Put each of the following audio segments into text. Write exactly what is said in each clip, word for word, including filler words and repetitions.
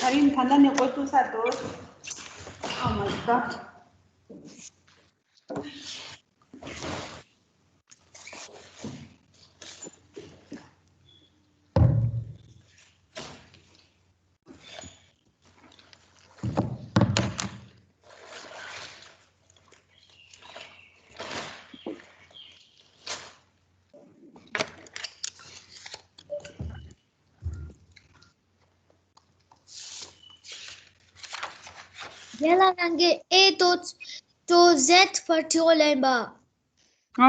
ད་རིང་ད་ལྟ་ནས་འགོ་བཙུགས་ཚར་འདུག Oh my god. རྒན་ལགས་རང་གིས་A to to Z བར་བྲིས་ལེན་པ། ཨ། ཨ།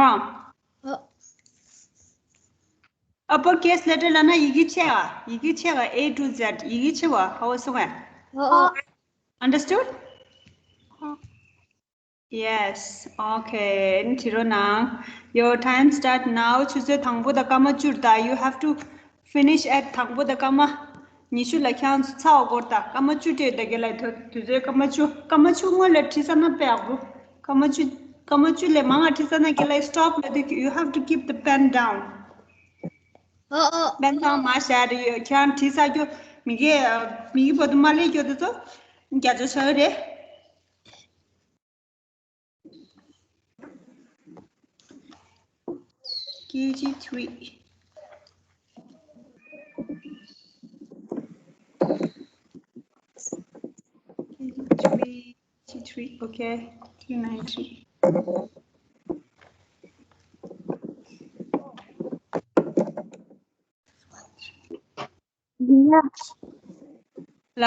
Upper case letter ལབ་ན་ཡི་གེ་ཆེ་བ། ཡི་གེ་ཆེ་བ། A to Z ཡི་གེ་ཆེ་བ། ཧ་གོ་སོང་ངས། ཨ། Understood? Yes. Okay. བྲིས་རོགས་གནང་། Your time start now. ཆུ་ཚོད་དང་པོ་དང་སྐར་མ་བཅུ་རེད་ད། You have to finish at དང་པོ་དང་སྐར་མ་ཉི་ཤུ་ལ། ཁྱེད་རང་ཚོ་ཚར་བ་དགོས་རེད་ད། སྐར་མ་བཅུ་སྤྲད་ད། རྒན་ལགས་དུས་དུས་ཚོད་སྐར་མ་བཅུ། སྐར་མ་བཅུ་སྔོན་ལ་བྲིས་ཚར་ན་དཔེ་ཡག་པོ། སྐར་མ་བཅུ། སྐར་མ་བཅུ་ལས་མང་བ་བྲིས་ཚར་ན་རྒན་ལགས་stop ལབ་དུས། You have to keep the pen down. ཨོ་ཨོ། pen down མ་བྱས་རེད། ཁྱེད་རང་བྲིས་ཚར་རྒྱུ་མི་གི་མི་གི་བར་དུ་མ་སླེབས་རྒྱུ་དེ་ཚོ་རྒྱ་ཆ་ཆགས་ཀྱི་རེད། K G three. K G three, G three, okay. Three nine three. ལ།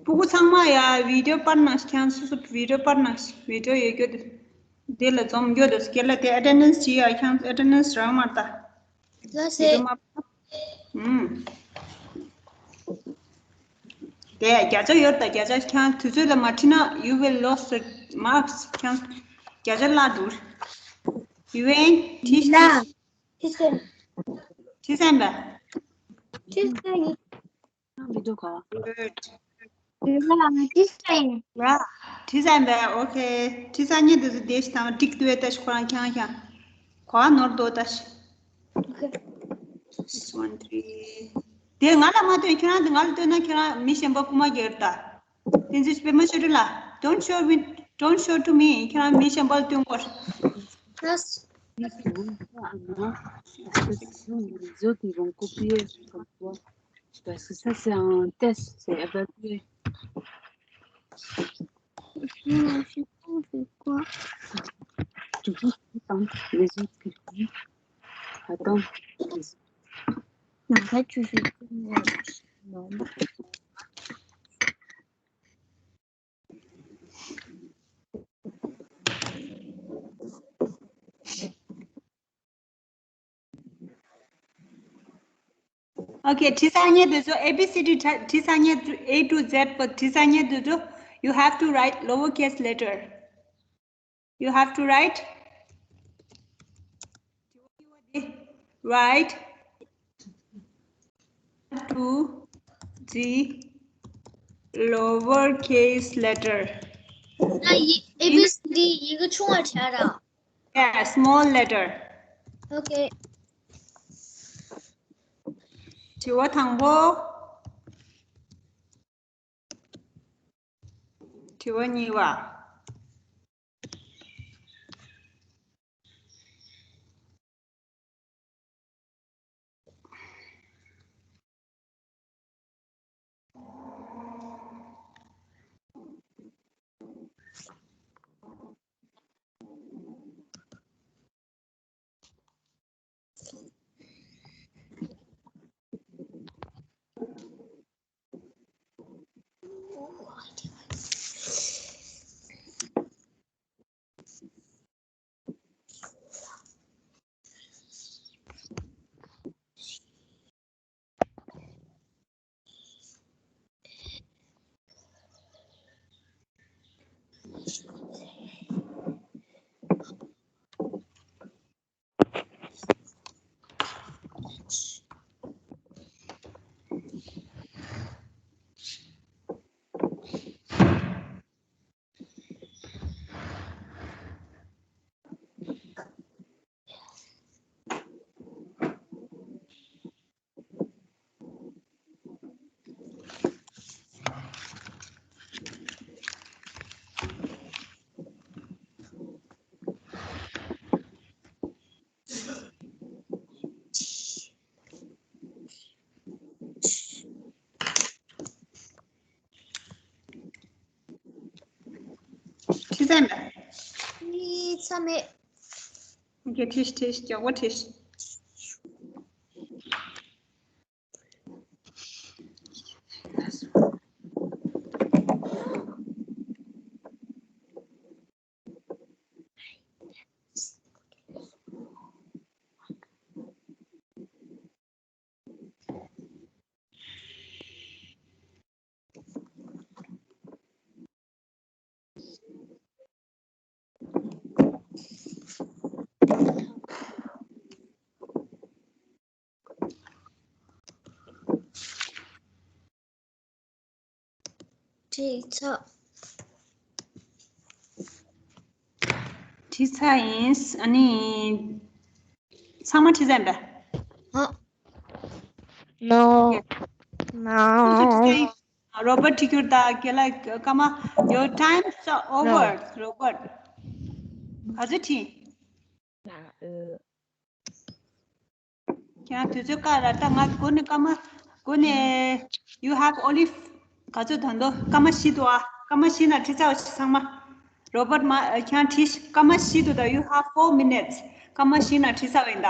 སྤུ་གུ་ཚང་མ་ཡ་video པར་ནང་བཞིན། ཁྱེད་རང་སོ་སོ་video པར་ནང་བཞིན། video ཡོད་རྒྱུ་དེ་དེ་ལ་འཛོམས་རྒྱུ་དེ་སྐད་ལ་དེ་attendance བྱེད་ཡ། ཁྱེད་རང་attendance རག་མ་ད། ལགས་སེ། video མ་པར། ཨུམ། དེ་བརྒྱ་ཆ་ཡོད་ད། བརྒྱ་ཆ། ཁྱེད་རང་དུས་ཚོད་ལ་མ་ཁྲིད་ན་you will lose the marks. ཁྱེད་རང་བརྒྱ་ཆ་བརླག་འགྲོ། You win. ལགས། ཁྲིད་སོང་། ཁྲིད་སོང་པས། ཁྲིད་སོང་ཡིན། Good. ཡ། ཁྲིད་སོང་ཡིན། ཡ། ཁྲིད་སོང་པས། Okay. ཁྲིད་སོང་ཉིད་དུ་བདེ་ཞིག་དང་ཏིག་ཏུ་བས་ལྟ་ཞིག་ཁོ་རང་ཁྱང་ཁྱང་། གོ་བ་ནོར་འདུག་ལྟ་ཞིག Okay. Six one three. དེ་ང་ལ་མ་སྟོན། ཁྱེད་རང་དེ་ང་ལ་སྟོན་ན་ཁྱེད་རང་མི་གཞན་པ་རྐུ་མ་རྒྱག་ད། བསྟན་འཛིན་པད་མ་ཆོས་སྒྲོན་ལགས། Don't show me, don't show to me. ཁྱེད་རང་མི་གཞན་པ་ལ་སྟོན་དགོས། Yes. Les autres, ils vont copier comme toi. Parce que ça, c'est un test, c'est évalué. Je sais pas, c'est quoi. Tu peux attendre les autres. Attends. En fait, tu fais comme, euh, normal. Okay, བྲིས་ཚར་ཉེ་དུས་ཚོ། A B C D བྲིས་ཚར་ཉེ་དུས། A to Z པོ་བྲིས་ཚར་ཉེ་དུས་ཚོ། You have to write lowercase letter. You have to write. Write to the lowercase letter. ད་ཡི་A B C D ཡི་གེ་ཆུང་བ་བྲིས་ར། Yeah, small letter. Okay. དྲི་བ་དང་པོ། དྲི་བ་གཉིས་པ། བྲིས་ཚར་མེད། བྲིས་ཚར་མེད། ཨོ་ཁེ། བྲིས་བྲིས། མགྱོགས་པོ་བྲིས། བྲིས་ཚར། བྲིས་ཚར་ཡིན། ཨ་ནི། ཚང་མ་བྲིས་ཚར་ཡིན་པས། ཧ། No. No. རོ་བར་ཊི་ཁྱོད་ད་རྒན་ལགས་སྐར་མ། Your time's over. No. རོ་བར་ཊི། ག་ཚོད་བྲིས། ཁྱེད་རང་དུས་ཚོད་བཀག་ར། ད་ང་འགོ་ནས་སྐར་མ། འགོ་ནས། You have only ག་ཚོད། ད་དུང་སྐར་མ་བཞི་འདུག་ཨ། སྐར་མ་བཞི་ནང་བྲིས་ཚར་བ་ཞིག་ཚང་མ། རོ་བར་ཊི་མ། ཁྱེད་རང་བྲིས། སྐར་མ་བཞི་འདུག་ད། You have four minutes. སྐར་མ་བཞི་ནང་བྲིས་ཚར་བ་ཡིན་ད།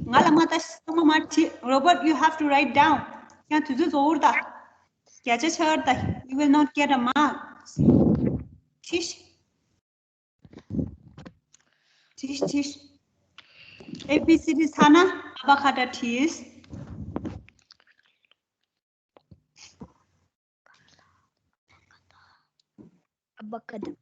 ང་ལ་མ་ལྟ། ཚང་མ་མར་བྲིས། རོ་བར་ཊི། You have to write down. ཁྱེད་རང་དུས་ཚོད་རྫོགས་འུར་ད། བརྒྱ་ཆ་ཆག་ད། You will not get a mark. བྲིས། བྲིས་བྲིས། A B C D ཚར་ན་ཨ་བ་ཁ་ད་བྲིས། ཨ་བ་ཁ་ད།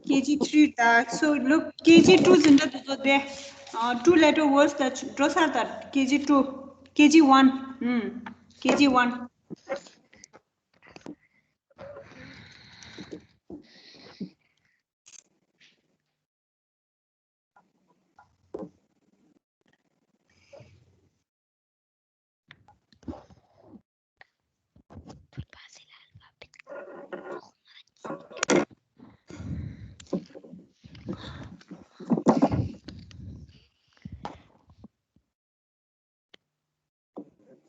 K G three ད། So look, K G two ཟིན་འདྲ་འདུག་ཚོ་དེ། ཨ། two letter words ད་འགྲོ་ཚར་ད། K G two, K G one. ཨུམ། K G one.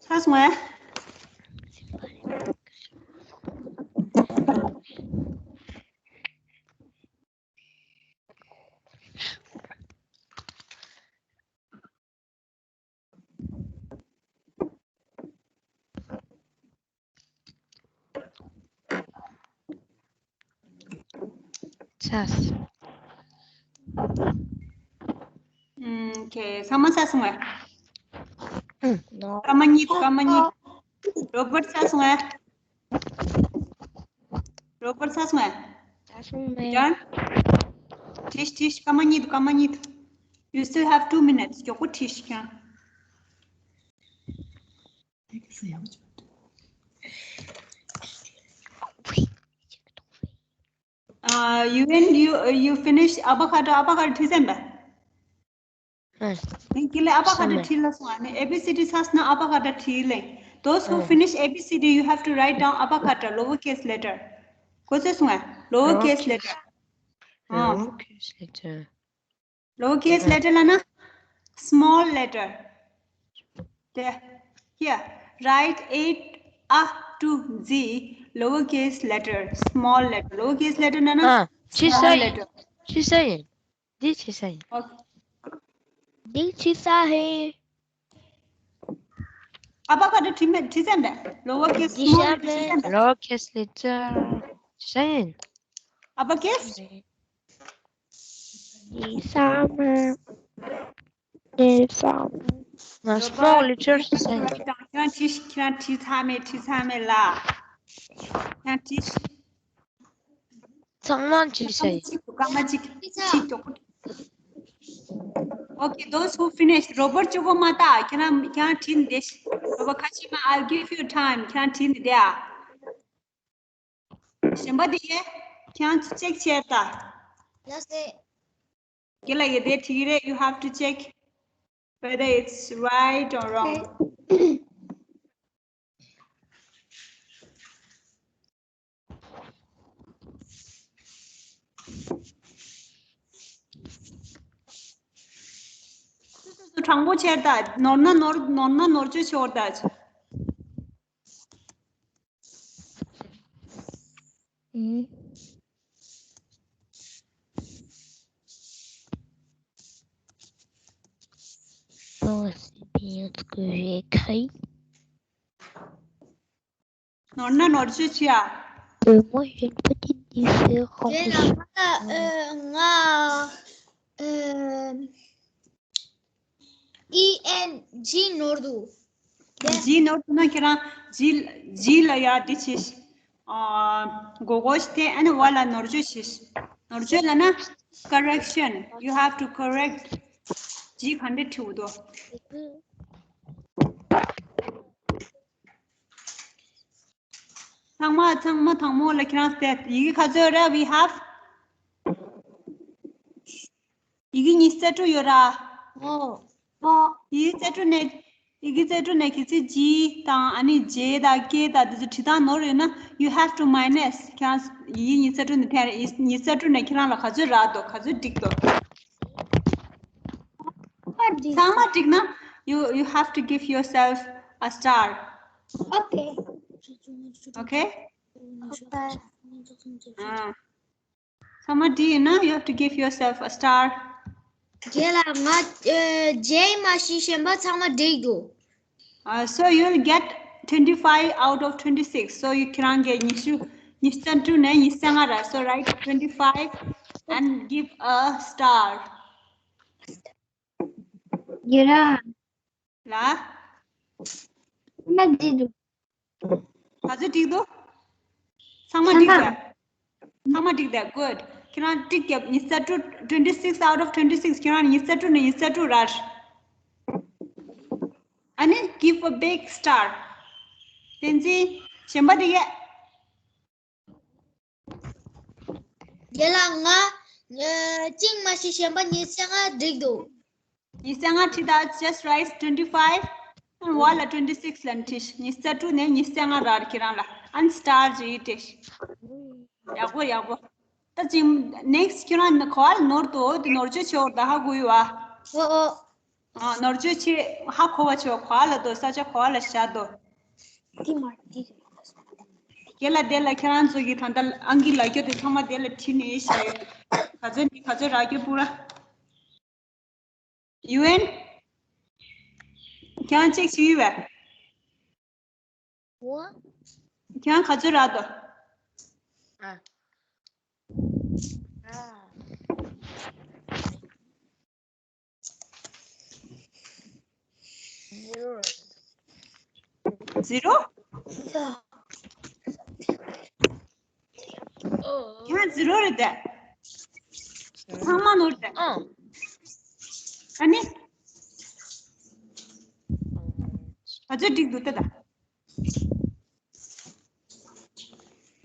ཚར་སོང་ངས། ཚར། ཨུམ། ཨོ་ཁེ། ཚང་མ་ཚར་སོང་ངས། ཨུམ། སྐར་མ་གཉིས། སྐར་མ་གཉིས། རོ་བར་ཊི་ཚར་སོང་ངས། རོ་བར་ཊི་ཚར་སོང་ངས། ཚར་སོང་མེད། ཡང་། བྲིས་བྲིས། སྐར་མ་གཉིས་འདུག་སྐར་མ་གཉིས་འདུག You still have two minutes. མགྱོགས་པོ་བྲིས་ཤིག་ཡང་། Uh, you when you, uh, you finish ཨ་བ་ཁ་ད། ཨ་བ་ཁ་ད་བྲིས་ཚར་ཡིན་པས། ཨ། ངས་ཁྱེད་ལ་ཨ་བ་ཁ་ད་བྲིས་ལབ་སོང་ཨ་ནི། A B C D ཚར་སོང་ན་ཨ་བ་ཁ་ད་བྲིས་ལབ། Those who ཨ། finish A B C D, you have to write down ཨ་བ་ཁ་ད། Lower case letter. གོ་ཚོད་སོང་ཨ། Lower case letter. ཨ། Lower case letter. Lower case letter ལབ་ན། Small letter. དེ། Here, write A to Z, lower case letter, small letter. Lower case letter ལབ་ན། ཨ། བྲིས་ཚར་ཡིན། Small letter. བྲིས་ཚར་ཡིན། འདི་བྲིས་ཚར་ཡིན། Okay. འདི་བྲིས་ཚར་ཡིན། ཨ་བ་ཁ་ད་བྲིས་མེད། བྲིས་ཚར་མེད། Lower case, འདི་small བྲིས་letter བྲིས་ཚར་མེད། མེད། Lower case letter བྲིས་ཚར་ཡིན། Upper case? བྲིས་ཚར་མེད། བྲིས་ཚར་མེད། ང་small letter བྲིས་ཚར་ཡིན། ཁྱེད་རང་བྲིས། ཁྱེད་རང་བྲིས་ཚར་མེད། བྲིས་ཚར་མེད་ལ། ཁྱེད་རང་བྲིས། ཚང་མ་བྲིས་ཚར་ཡིན། སྐར་མ་གཅིག་སྐར་མ་གཅིག་གཅིག་འགྲོ། Okay, those who finished, རོ་བར་ཊི་གཅིག་པོ་མ་ལྟ། ཁྱེད་རང་ཁྱེད་རང་བྲིས་ནས་བསྡད་ཤིག་རོ་བར་ཊི་ཁ་ཤས་མ། I'll give you time. ཁྱེད་རང་བྲིས་ནས་བསྡད་ཨ། གཞན་པ་དེ་ཁྱེད་རང་ཚོ་ཅེག་བྱས་ད། ལགས་སེ། རྒན་ལགས་ཡིན་དེ་བྲིས་ཀྱི་རེད། You have to check whether it's right or wrong. དང་པོ་ཆེར་ད་ནོར་ན་ནོར་ནོར་ན་ནོར་བཅོས་ཆོར་ད། ཨུམ། Pense bien ce que j'ai écrit. ནོར་ན་ནོར་བཅོས་ཆེ་ཡ། Euh, moi, j'ai une petite différence. རེད་ལ་ང་ལ་ཨ་ང་ཨ་ཨི་ཨེན་ཇི་ནོར་འདུག་རྗེས་ནོར་དུ་ན་ཁྱེད་རང་རྗེས་རྗེས་ལ་ཡ་འདི་བྱས། ཨ་མགོ་སྐོར་ཞིག་འཐེན། ཨ་ནི་བ་ལ་ནོར་བཅོས་བྱས། ནོར་བཅོས་ལ་ན་correction, you have to correct. རྗེས་ག་འདྲ་བྲིས་འདུག་ཚང་མ་ཚང་མ་དང་མོ་ལ་ཁྱེད་རང་བལྟས། ཡི་གེ་ག་ཚོད་རེད། We have ཡི་གེ་ཉི་ཤུ་རྩ་དྲུག་ཡོད་ར། ཨོ། ཨོ། ཡི་གེ་རྩ་དྲུག་ནས་ཡི་གེ་རྩ་དྲུག་ནས་གལ་སྲིད་ཇི་དང་ཨ་ནི་ཇེ་དང་ཀེ་དང་དེ་ཚོ་བྲིས་སྟངས་ནོར་ཡོད་ན། You have to minus. ཁྱེད་རང་ཡི་གེ་ཉི་ཤུ་རྩ་དྲུག་ནས་འཐེན་རེད། ཡི་ཉི་ཤུ་རྩ་དྲུག་ནས་ཁྱེད་རང་ལ་ག་ཚོད་རག་འདུག་ག་ཚོད་འགྲིག་འདུག་ཚང་མ་འགྲིག་ན། You, you have to give yourself a star. Okay. Okay? Okay. ཨ། ཚང་མ་འགྲིག་ཡིན་ན། You have to give yourself a star. རྗེས་ལ་ང་ཨ་ཇེ་མ་གཏོགས་གཞན་པ་ཚང་མ་འགྲིག་འདུག Uh, so you'll get twenty-five out of twenty-six. So you ཁྱེད་རང་གིས་ཉི་ཤུ་ཉི་ཤུ་རྩ་དྲུག་ནས་ཉི་ཤུ་རྩ་ལྔ་རག So write twenty-five and give a star. རྗེས་ལ། ལ། ཚང་མ་འགྲིག་འདུག་ག་ཚོད་འགྲིག་འདུག་ཚང་མ་འགྲིག་ཚང་མ། འདུག་ཚང་མ་འགྲིག་འདུག Good. ཁྱེད་རང་ཏིག་བརྒྱབ། ཉི་ཤུ་རྩ་དྲུག twenty-six out of twenty-six ཁྱེད་རང་ཉི་ཤུ་རྩ་དྲུག་ནས་ཉི་ཤུ་རྩ་དྲུག་རག་ཨ་ནི་give a big star. བསྟན་འཛིན། གཞན་པ་དེ་གས། རྗེས་ལ་ང་ཨ་གཅིག་མ་གཏོགས་གཞན་པ་ཉི་ཤུ་རྩ་ལྔ་འགྲིག་འདུག་ཉི་ཤུ་རྩ་ལྔ་བྲིས་ད། Just write twenty-five and བ་ལ་twenty-six ལབ་བྲིས། ཉི་ཤུ་རྩ་དྲུག་ནས་ཉི་ཤུ་རྩ་ལྔ་རག་ཁྱེད་རང་ལ་ཨ་ནི་སི་ཊར་ཅིག་བྲིས། ཡག་པོ་ཡག་པོ། ད་ཅིག་next ཁྱེད་རང་ག་བ་ལ་ནོར་འདུག་དེ་ནོར་བཅོས་ཆོག་ད་ཧ་གོ་ཡོད་པ། ཨོ་ཨོ། ཨ་ནོར་བཅོས་ཆེ་ཧ་གོ་བ་ཆོག་ག་བ་ལ་འདུག་ས་ཆ་ག་བ་ལ་བཞག་འདུག་དེ་མ་དེ་རེད། དེ་ལ་དེ་ལ་ཁྱེད་རང་ཚོ་གིས་ད་ལྟ་ཨང་ཀི་ལ་སྐྱོ་དེ་ཚང་མ་དེ་ལ་བྲིས་ནས་བཞག་ཡོད། ག་ཚོད་ནས་ག་ཚོད་རག་རྒྱུ་པུ་ར། ཡུ་ཨེན། ཁྱེད་རང་ཅེག་བྱེད་ཡོད་པས། ཨོ། ཁྱེད་རང་ག་ཚོད་རག་འདུག་ཨ། ཨ། Zero. Zero? ཨོ། ཡང་zero རེད་དེ། ཚང་མ་ནོར་དེ། ཨ། ཨ་ནི། ག་ཚོད་འགྲིག་འདུག་ལྟ་ད།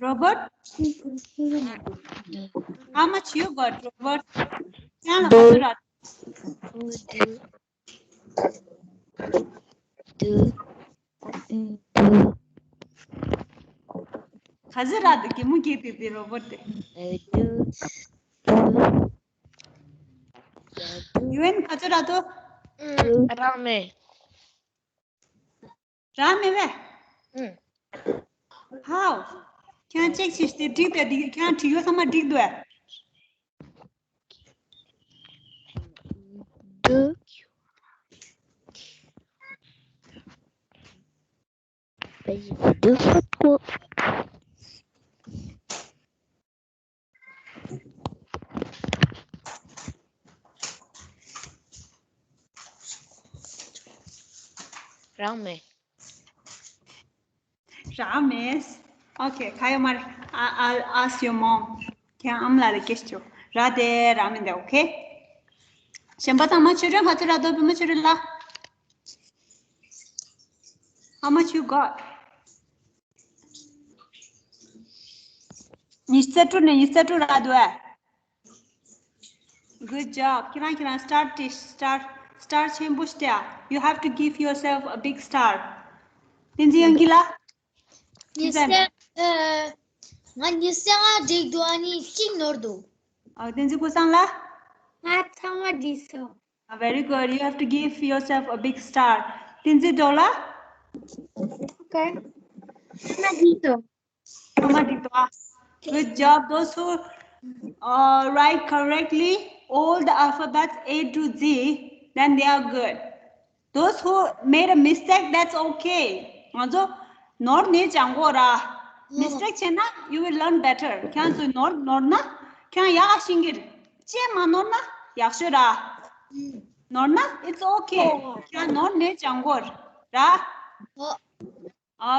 Robert? How much you got, Robert? ཁྱེད་རང་ལ་ག་ཚོད་རག་ག་ཚོད་རག་འདུག་གད་མོ་བགད་དེ་དེ་རོ་བོ་དེ། ཡུ་ཨེན་ག་ཚོད་རག་འདུག་རག་མེད། རག་མེད་པས། How? ཁྱེད་རང་ཅེག་བྱས་ཏེ་འགྲིག་དེ་འགྲིག་ཁྱེད་རང་བྲིས་ཡོད་ཚང་མ་འགྲིག་འདུག་ཨ། འདུག་འདུག་ཧོ་ཀོ། རག་མེད། རག་མེད། Okay, ག་ཡོད་མ་རེད། I, I'll ask your mom. ཁྱེད་ཨ་མ་ལགས་ལ་སྐད་ཆ་ཞུ། རག་དེ་རག་མི་འདུག Okay. གཞན་པ་ཚང་མ་ཆོས་སྒྲོན་ག་ཚོད་རག་འདུག་པད་མ་ཆོས་སྒྲོན་ལགས། How much you got? ཉི་ཤུ་རྩ་དྲུག་ནས་ཉི་ཤུ་རྩ་དྲུག་རག་འདུག་ཨ། Good job. ཁྱེད་རང་ཁྱེད་རང་སི་ཊར་བྲིས། སི་ཊར། སི་ཊར་ཆེན་པོ་ཞིག་བྲིས། You have to give yourself a big star. བསྟན་འཛིན་དབྱངས་སྐྱིད་ལགས། ཉི་ཤུ་རྩ་ལྔ། ཨ། ང་ཉི་ཤུ་རྩ་ལྔ་འགྲིག་འདུག་ཨ་ནི་གཅིག་ནོར་འདུག་ཨ། བསྟན་འཛིན་ཀུན་བཟང་ལགས། ང་ཚང་མ་འགྲིག་སོང་། Very good. You have to give yourself a big star. Tinzi Dola? Okay. Nagido. Nagido. Good job. Those who uh, write correctly all the alphabets A to Z, then they are good. Those who made a mistake, that's okay. ང་ཚོ་ནོར་ནས་སྦྱང་དགོས་ར། Mistake བྱས་ན you will learn better. ཁྱེད་ཚོས་ནོར་ནོར་ན་ཁྱེད་ཡག་ཤིང་གིར། ཅེས་མ་ནོར་ན་ཡག་ཤོས་ར། ནོར་ན it's okay. ཁྱེད་ནོར་ནས་སྦྱང་དགོས་ར།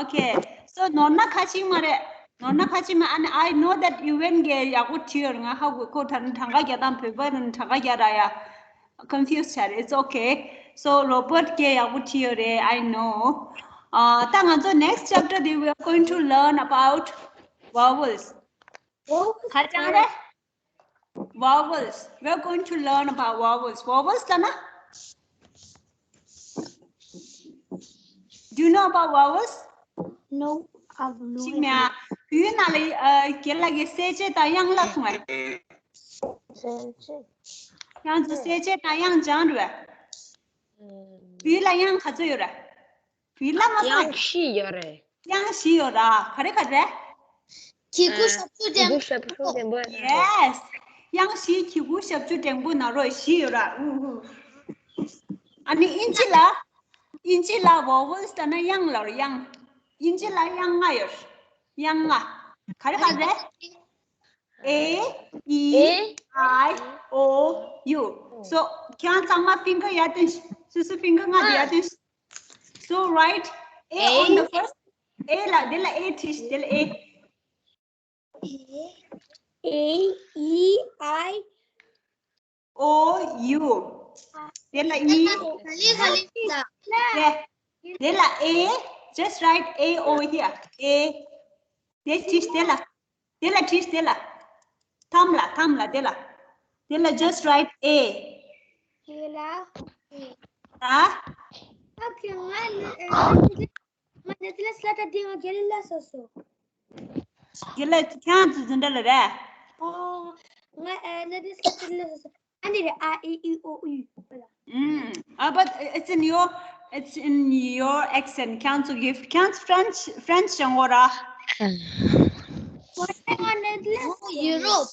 Okay. So ནོར་ན་ཁ་ཅིག་མ་རེད། ནོར་ན་ཁ་ཅིག་མ། And I know that you went གི་ཡག་པོ་བྲིས་ཡོད། ང་ཧ་གོ། ཁོ་ད་ནི་གྲངས་ཀ་རྒྱག་སྟངས་བོད་པ་རང་གྲངས་ཀ་རྒྱག་ར་ཡ། Confuse བྱ་རེད། It's okay. So Robert གི་ཡག་པོ་བྲིས་ཡོད་རེད། I know. ཨ། ད་ང་ཚོ་next chapter དེ we are going to learn about vowels. ག་རེ་ཅང་རེད། Vowels. We are going to learn about vowels. Vowels ལབ་ན། Do you know about vowels? No, I have no ཤིག་མེད་ཨ། བོད་ནང་ལ་ཨ། རྒན་ལགས་ཀྱིས་གསལ་བྱེད་དང་དབྱངས་ལབ་སོང་ངས། གསལ་བྱེད། ཁྱེད་ཚོ་གསལ་བྱེད་དང་དབྱངས་སྦྱངས་རེད་པས། བོད་ལ་དབྱངས་ག་ཚོད་ཡོད་རེད། བོད་ལ་མ་དབྱངས་བཞི་ཡོད་རེད། དབྱངས་བཞི་ཡོད་ར། ག་རེ་ག་རེ། གི་གུ་ཞབས་ཀྱུ་འགྲེང་པོ། Yes. དབྱངས་བཞི་གི་གུ་ཞབས་ཀྱུ་འགྲེང་པོ་ན་རོ་བཞི་ཡོད་ར། ཨ་ནི་ཨིན་ཇི་ལ། ཨིན་ཇི་ལ་vowels ལབ་ན་དབྱངས་ལབ་རེད། དབྱངས། ཨིན་ཇི་ལ་དབྱངས་ལྔ་ཡོད། དབྱངས་ལྔ། ག་རེ་ག་རེ། A, E, I, O, U. So ཁྱེད་ཚང་མ་finger ཡར་བསྟན། སོ་སོ་finger ལྔ་དེ་ཡར་བསྟན། So write A on the first. A ལ། དེ་ལ་A བྲིས། དེ་ལ་A. A, E, I, O, U. དེ་ལ་E. དེ་ལ་A. Just write A over here. A. དེ་བྲིས། དེ་ལ། དེ་ལ་བྲིས། དེ་ལ། མཐའ་མ་ལ། མཐའ་མ་ལ། དེ་ལ། དེ་ལ་just write A. དེ་ལ་A. ཨ། ཨ་ཁྱེད་ང་ནི་ཨ། ང་ནི་དེ་ལ་སླ་དྲགས་དེ། ང་རྒན་ལགས་ལ་སོ་སོ། རྒན་ལགས་ཁྱེད་ཚོ་འཛིན་གྲྭ་ལ་རེད། ཨོ། ང་ཨ་ནི་དེ་སླ་དྲགས་ལ་སོ་སོ། ཨ་ནི་རེད། A, E, I, O, U. Mm. Uh, but it's in your, it's in your accent. ཁྱེད་ཚོ་གི། ཁྱེད་ཚོ་French, French སྦྱང་དགོས་ར། Europe.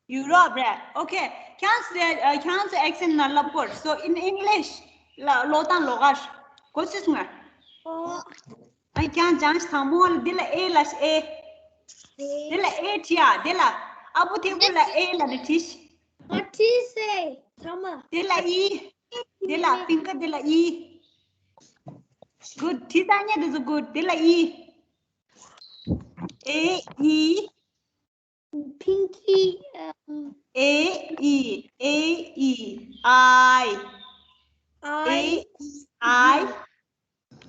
Europe རེད། Okay. ཁྱེད་ཚོ་ཨ། ཁྱེད་ཚོ་accent ནང་ལབ་དགོས། So in English ལ་ཀློག་སྟངས་ལོགས་ཀ་གོ་སྲིད་སོང་ངས། ཨོ། ཨ། ཁྱེད་སྦྱངས་ཤིག་དང་པོ་ལ། འདི་ལ་A ལ་A། དེ་ལ་A བྲིས་ཨ། དེ་ལ་ཨ་བུ་ཐེ་བུ་ལ་A ལབ་ནས་བྲིས་ཤིག་ང་བྲིས་སོང་། ཚང་མ། དེ་ལ་E། དེ་ལ་finger དེ་ལ E། Good. བྲིས་ཚར་ཉེ་དུ་ཚོ། Good. དེ་ལ E། A, E. Pinky, um, A, E, A, E, I. I. A, E, I,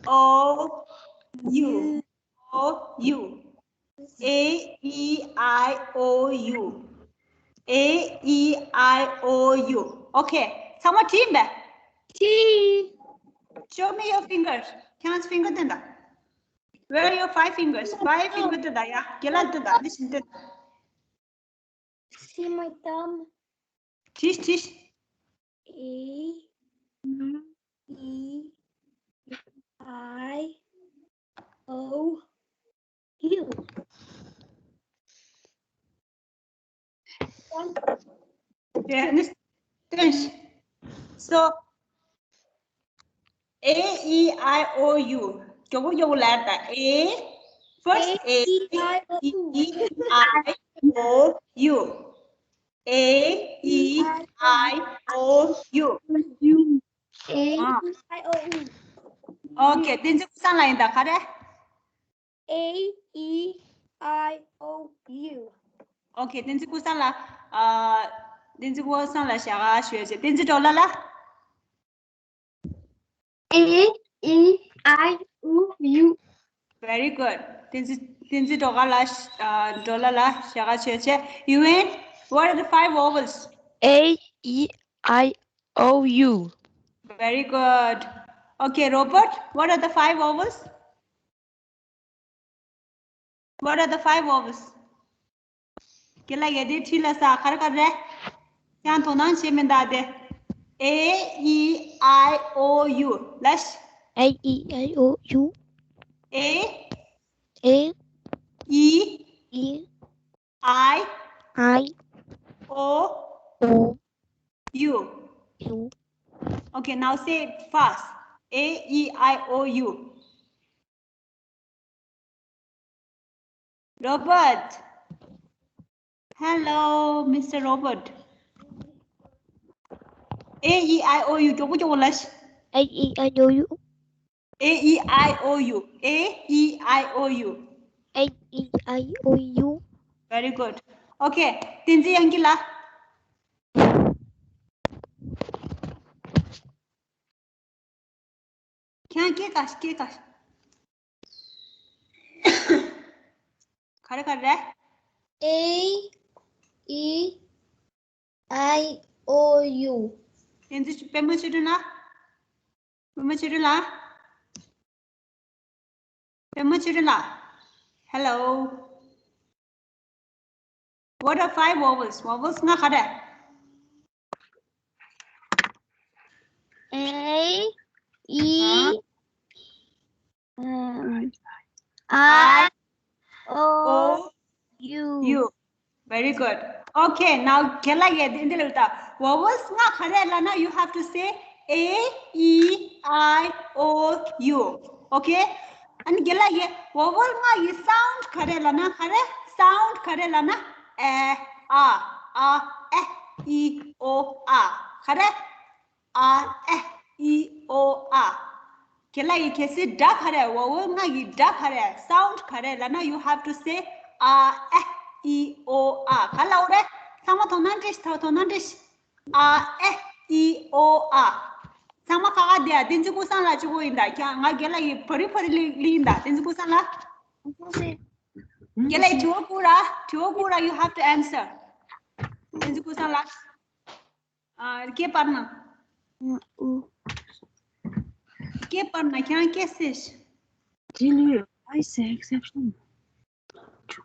O, U. O, U. A, E, I, O, U. A, E, I, O, U. Okay. ཚང་མ་བྲིས་པས། བྲིས། Show me your fingers. ཁྱེད་ཚོ་finger སྟོན་དང་། Where are your five fingers? Five finger སྟོན་དང་ཡ། རྒན་ལགས་སྟོན་དང་། འདི་བཞིན་སྟོན་དང་། See my thumb. བྲིས། བྲིས། A, E, I, O, U. Yeah, this, this. So, A, E, I, O, U. མགྱོགས་པོ་མགྱོགས་པོ་ལབ་དང་། A, first A, E, I, O, U. A, E, I, O, U. A, E, I, O, U. Okay, བསྟན་འཛིན་ཀུན་བཟང་ལགས་ཡིན་ད། ག་རེ། A, E, I, O, U. Okay, བསྟན་འཛིན་ཀུན་བཟང་ལགས། ཨ། བསྟན་འཛིན་ཀུན་བཟང་ལགས་ཞལ་ཁ་ཞུ་བྱས། བསྟན་འཛིན་ཌོ་ལར་ལགས། A, E, I, O, U. Very good. བསྟན་འཛིན། བསྟན་འཛིན་ཌོ་ལར་ལགས། ཨ། ཌོ་ལར་ལགས་ཞལ་ཁ་ཞུ་བྱས། Yuan, what are the five vowels? A, E, I, O, U. Very good. Okay, Robert, what are the five vowels? What are the five vowels? རྒན་ལགས་ཡ། དེ་བྲིས་ལ་ས། ག་རེ་ག་རེ། ཡང་དོ་སྣང་བྱེད་མི་འདུག་དེ། A E I O U. ལགས། A E I O U. A A E E I I O O U. U. Okay, now say it fast. A E I O U. Robert. Hello, Mister Robert. A E I O U. མགྱོགས་པོ་མགྱོགས་པོ་ལབ། A E I O U. A E I O U. A E I O U. A E I O U. Very good. Okay. བསྟན་འཛིན་དབྱངས་སྐྱིད་ལགས། ཁྱེད་རང་སྐད་ག་སྐད་ག་ག་རེ་ག་རེ། A E I O U. བསྟན་འཛིན་པད་མ་ཆོས་སྒྲོན་ལགས། པད་མ་ཆོས་སྒྲོན་ལགས། པད་མ་ཆོས་སྒྲོན་ལགས། Hello. What are five vowels? Vowels ལྔ་ག་རེ། A E um, I O U. U. Very good. Okay, now རྒན་ལགས་ཡ་འདི་འདི་ལ་ལྟ། Vowels ལྔ་ག་རེ་ལབ་ན། You have to say A E I O U. Okay? ཨ་ནི་རྒན་ལགས་ཡ་vowel ལྔ་ཡི་sound ག་རེ་ལབ་ན། ག་རེ། Sound ག་རེ་ལབ་ན། ཨེ། ཨ། ཨ། ཨེ། ཨི། ཨོ། ཨ། ག་རེ། ཨ། ཨེ། ཨི། ཨོ། ཨ། རྒན་ལགས་ཡ་གལ་སྲིད་སྒྲ་ག་རེ། vowel ལྔ་ཡི་སྒྲ་ག་རེ། Sound ག་རེ་ལབ་ན། You have to say ཨ། ཨེ། ཨི། ཨོ། ཨ། ག་ལབ་རེད། ཚང་མ་དོ་སྣང་སྤྲད་ཤིག་དོ་སྣང་སྤྲད་ཤིག་ཨ། ཨེ། ཨི། ཨོ། ཨ། ཚང་མ་ཁ་ཁ་བསྡད་ཨ། བསྟན་འཛིན་ཀུན་བཟང་ལགས་གཅིག་པོ་ཡིན་ད། ཁྱེད་ང་རྒན་ལགས་ཡི་བ་རི་བ་རི་ལི་ལི་ཡིན་ད། བསྟན་འཛིན་ཀུན་བཟང་ལགས། རྒན་ལགས་ཡི་དྲི་བ་བསྐུར་ར། དྲི་བ་བསྐུར་ར། You have to answer. བསྟན་འཛིན་ཀུན་བཟང་ལགས། ཨ། སྐད་སྤར་ན། སྐད་སྤར་ན་ཁྱེད་རང་སྐད་སེ་ཤི། དེ་ནི་I say exception. ཁྱེད་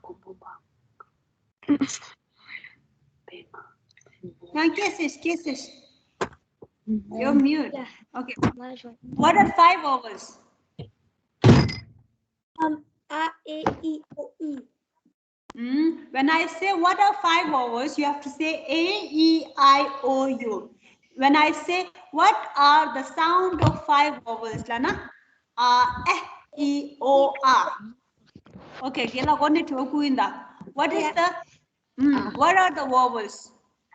རང་སྐད་སེ་ཤི། སྐད་སེ་ཤི། You're mute. Yeah. Okay. What are five vowels? Um, A, E, I, O, U. Mm, when I say what are five vowels, you have to say A, E, I, O, U. When I say what are the sound of five vowels, ལབ་ན། ཨ། ཨེ། ཨི། ཨོ། ཨ། Okay, རྒན་ལགས་སྒོ་ནས་དྲི་བ་བསྐུར་ཡིན་ད། What is the, mm, what are the vowels?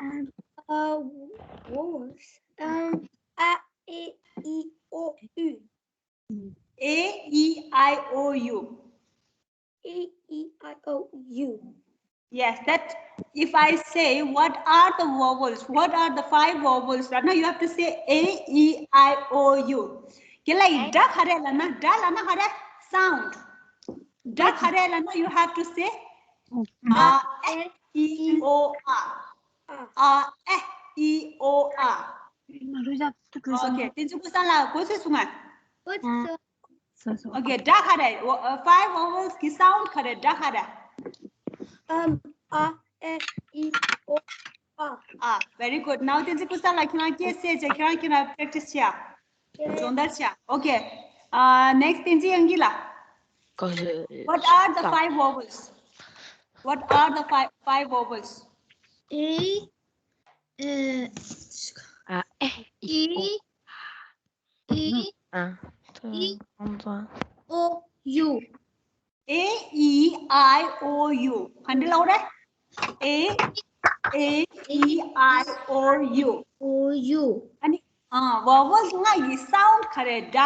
Um, uh, vowels. Um, A, E, I, O, U. A, E, I, O, U. A, E, I, O, U. Yes, that if I say, what are the vowels? What are the five vowels? ལབ་ན། You have to say A, E, I, O, U. རྒན་ལགས་ཡ་སྒྲ་ག་རེ་ལབ་ན། སྒྲ་ལབ་ན་ག་རེ། Sound. སྒྲ་ག་རེ་ལབ་ན། You have to say ཨ། ཨེ། ཨི། ཨོ། ཨ། ཨ། ཨེ། ཨི། ཨོ། ཨ། Okay, བསྟན་འཛིན་ཀུན་བཟང་ལགས་གོ་ཚོད་སོང་ང་། Okay, སྒྲ་ག་རེ། Five vowels གི་sound ག་རེ། སྒྲ་ག་རེ། Um, A, E, I, O, U. Ah, very good. Now བསྟན་འཛིན་ཀུན་བཟང་ལགས་ཁྱེད་རང་སྐད་གསལ་བྱས། ཁྱེད་རང་ཁྱེད་རང་practice བྱས། སྦྱོང་བརྡར་བྱས། Okay. Uh, next བསྟན་འཛིན་དབྱངས་སྐྱིད་ལགས། What are the five vowels? What are the five, five vowels? A, uh, ཨ། ཨེ། ཨི། ཨི། ཨ། ཨི། ཨོ། ཡུ། A E I O U. ག་འདྲ་ལབ་རེད། A, A E I O U. ཨོ། ཡུ། ཨ་ནི། ཨ། vowels ལྔ་ཡི་sound ག་རེ་རེད།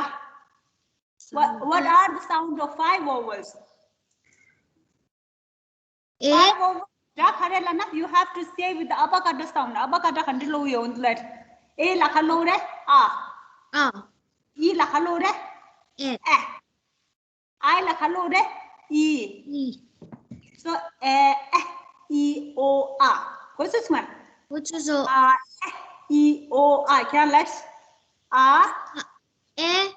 What, what are the sound of five vowels? A. Five vowels སྒྲ་ག་རེ་ལབ་ན། You have to say with the abacadabra sound. Abacadabra ག་འདྲ་ལབ་ཡོད་ལབ། A ལ་ག་ལབ་རེད། ཨ། ཨ། E ལ་ག་ལབ་རེད། ཨེ། ཨེ། I ལ་ག་ལབ་རེད། ཨི། ཨི། So A, A, E, O, A. གོ་ཚོད་སོང་ང་། གོ་ཚོད་སོང་། A, A, E, O, A. ཁྱེད་རང་ལབ། ཨ། ཨེ།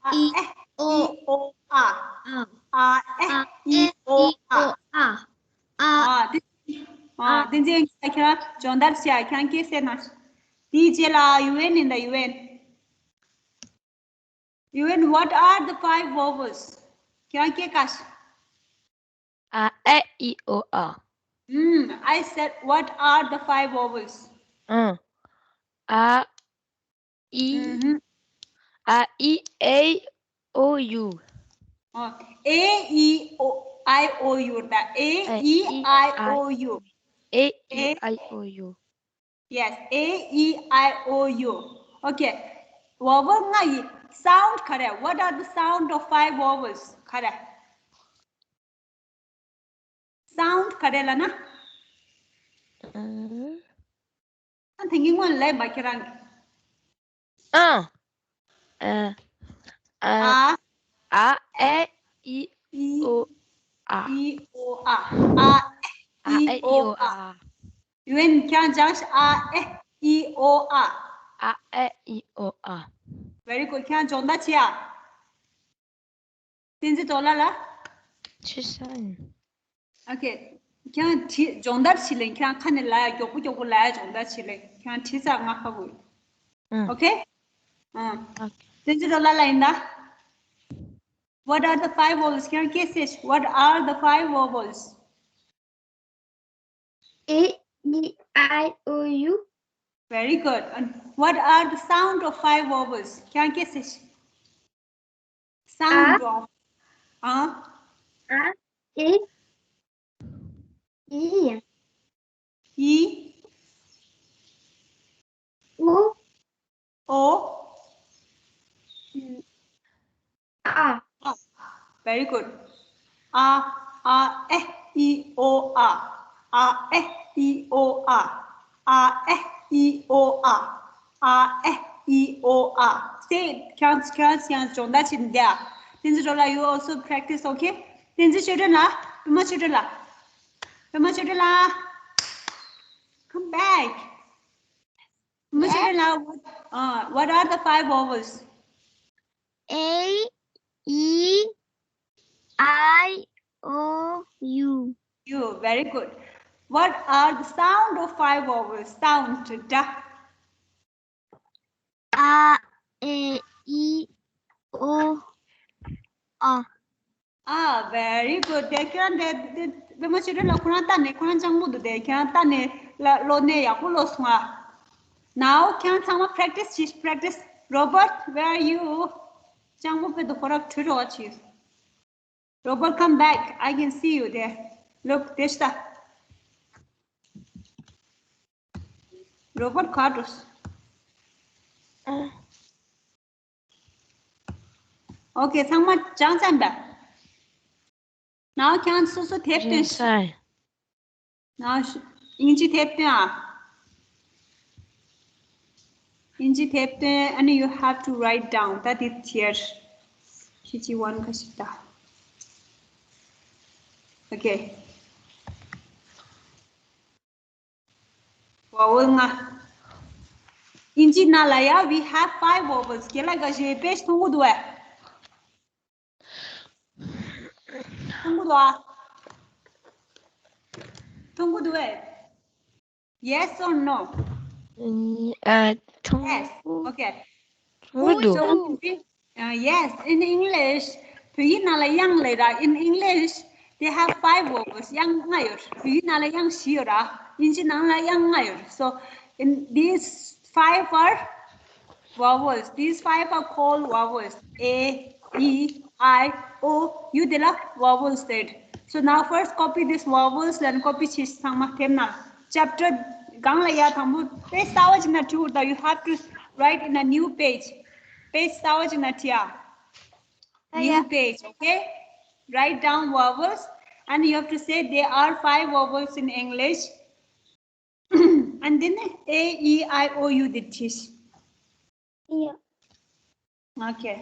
ཨ། ཨི། ཨོ། ཨི། ཨོ། ཨ། ཨ། ཨ། ཨེ། ཨ། ཨི། ཨི། ཨོ། ཨོ། ཨ། ཨ། ཨ། ཨ། དེ། ཨ། བསྟན་འཛིན་ཁྱེད་རང་སྦྱོང་བརྡར་བྱས། ཁྱེད་རང་སྐད་གསལ་གནང་། དེའི་རྗེས་ལ་ཡུ་ཨེན་ཡིན་ད། ཡུ་ཨེན། ཡུ་ཨེན། What are the five vowels? ཁྱེད་རང་སྐད་ཀ་ཤ། ཨ་ཨེ་ཨི་ཨོ་ཨ། Mm, I said, what are the five vowels? ཨ་ཨ་ཨི། Mm-hmm. ཨ་ཨི་ཨེ་ཨོ་ཡུ། Uh, A E O I O U. The A E I O U. ཨེ་ཨི་ཨེ་ཨོ་ཡུ། Yes, A E I O U. Okay. Vowel ལྔ་ཡི་sound ག་རེ། What are the sound of five vowels? ག་རེ། Sound ག་རེ་ལབ་ན། ཨ་དེ་གི་སྔོན་ལ་མ་ཁྱེད་རང་གི། ཨ་ཨ་ཨ་ཨ་ཨེ་ཨི་ཨོ་ཨ། ཨི་ཨོ་ཨ། ཨ་ཨེ་ཨི་ཨོ་ཨ། ཡུ་ཨེན། ཁྱེད་རང་སྦྱངས་ཤག་ཨ་ཨེ་ཨི་ཨོ་ཨ། ཨ་ཨེ་ཨི་ཨོ་ཨ། Very good. ཁྱེད་རང་སྦྱོང་བརྡར་བྱེད་ཡ། བསྟན་འཛིན་ཌོ་ལར་ལ། བྱེད་ས་ཡིན། Okay. ཁྱེད་རང་བྲིས་སྦྱོང་བརྡར་བྱེད་ལེ། ཁྱེད་རང་ཁ་ནས་ལབ་ཡ། མགྱོགས་པོ་མགྱོགས་པོ་ལབ་ཡ་སྦྱོང་བརྡར་བྱེད་ལེ། ཁྱེད་རང་བྲིས་ཚར་ང་ཧ་གོ་ཡོད། ཨང་། Okay. ཨང་། ཨོ་ཁེ། བསྟན་འཛིན་ཌོ་ལར་ལ་ཡིན་ད། What are the five vowels? ཁྱེད་རང་སྐད་ཟེར། What are the five vowels? A E I O U. Very good. And what are the sound of five vowels? ཁྱེད་རང་སྐད་ཟེར། Sound of. ཨ། A E E ཨི། O ཨོ། A. Very good. ཨ་ཨ་ཨེ་ཨི་ཨོ་ཨ། ཨ་ཨེ་ཨི་ཨོ་ཨ། ཨ་ཨེ་ཨི་ཨོ་ཨ། ཨ་ཨེ་ཨི་ཨོ་ཨ། Say it. ཁྱེད་རང་ཁྱེད་རང་ཁྱེད་རང་སྦྱོང་བརྡར་བྱེད་འདི་ཨ། བསྟན་འཛིན་ཌོ་ལར། You also practice, okay? བསྟན་འཛིན་ཆོས་སྒྲོན་ལགས། པད་མ་ཆོས་སྒྲོན་ལགས། པད་མ་ཆོས་སྒྲོན་ལགས། Come back. པད་མ་ཆོས་སྒྲོན་ལགས། What, uh, what are the five vowels? A E I O U. You, very good. What are the sound of five vowels? Sound. ཌ། A E I O U. Ah, very good. དེ་ཁྱེད་རང་དེ་དེ་པད་མ་ཆོས་སྒྲོན་ལགས། ཁོ་རང་ལྟ་ནས། ཁོ་རང་སྤྱང་པོ་འདུག་དེ་ཁྱེད་རང་ལྟ་ནས་ལ་ཀློག་ནས་ཡག་པོ་ཀློག་སོང་ཨ། Now ཁྱེད་རང་ཚང་མ་practice བྱེད། Practice. Robert, where are you? སྤྱང་པོ་དཔེ་འདུག་ཁོ་རང་བྲོས་འགྲོ་བ་བྱེད། Robert, come back. I can see you there. Look, དེ་ཤི་ད། Robert ག་འགྲོ། Okay, ཚང་མ་སྦྱངས་ཚར་འདུག Now ཁྱེད་རང་སོ་སོ་དེབ་སྟོན། Now དབྱིན་ཇི་དེབ་སྟོན་ཨ། དབྱིན་ཇི་དེབ་སྟོན། And you have to write down that is here. ཁྱེད་ཀྱིས་one ཁ་ཤས་ད། Okay. Vowel ལྔ། དབྱིན་ཇི་ནང་ལ་ཡ། We have five vowels. རྒན་ལགས་ག་ཞེ་པེ་ཞིག་མཐོང་གི་འདུག་བས། མཐོང་གི་འདུག་ཨ། མཐོང་གི་འདུག་བས། Yes or no? ཨ། མཐོང་། Yes. Okay. མཐོང་གི་འདུག So, uh, yes, in English, བོད་ཡིག་ནང་ལ་དབྱངས་ལབ་ར། In English, they have five vowels. དབྱངས་ལྔ་ཡོད། བོད་ཡིག་ནང་ལ་དབྱངས་བཞི་ཡོད་ར། དབྱིན་ཇི་ནང་ལ་དབྱངས་ལྔ་ཡོད། So, in these five are vowels. These five are called vowels. A, E, I, O, U, they are vowels said. So now first copy these vowels and copy བྱེད། ཚང་མ་དེབ་ནང་། Chapter གང་ལ་ཡ། དང་པོ་page གསར་བ་ཅིག་ནང་བྲིས་འོ་ད། You have to write in a new page. Page གསར་བ་ཅིག་ནང་བྲིས་ཨ། New page, okay? Write down vowels and you have to say there are five vowels in English. And then A, E, I, O, U འདི་བྲིས། Yeah. Okay.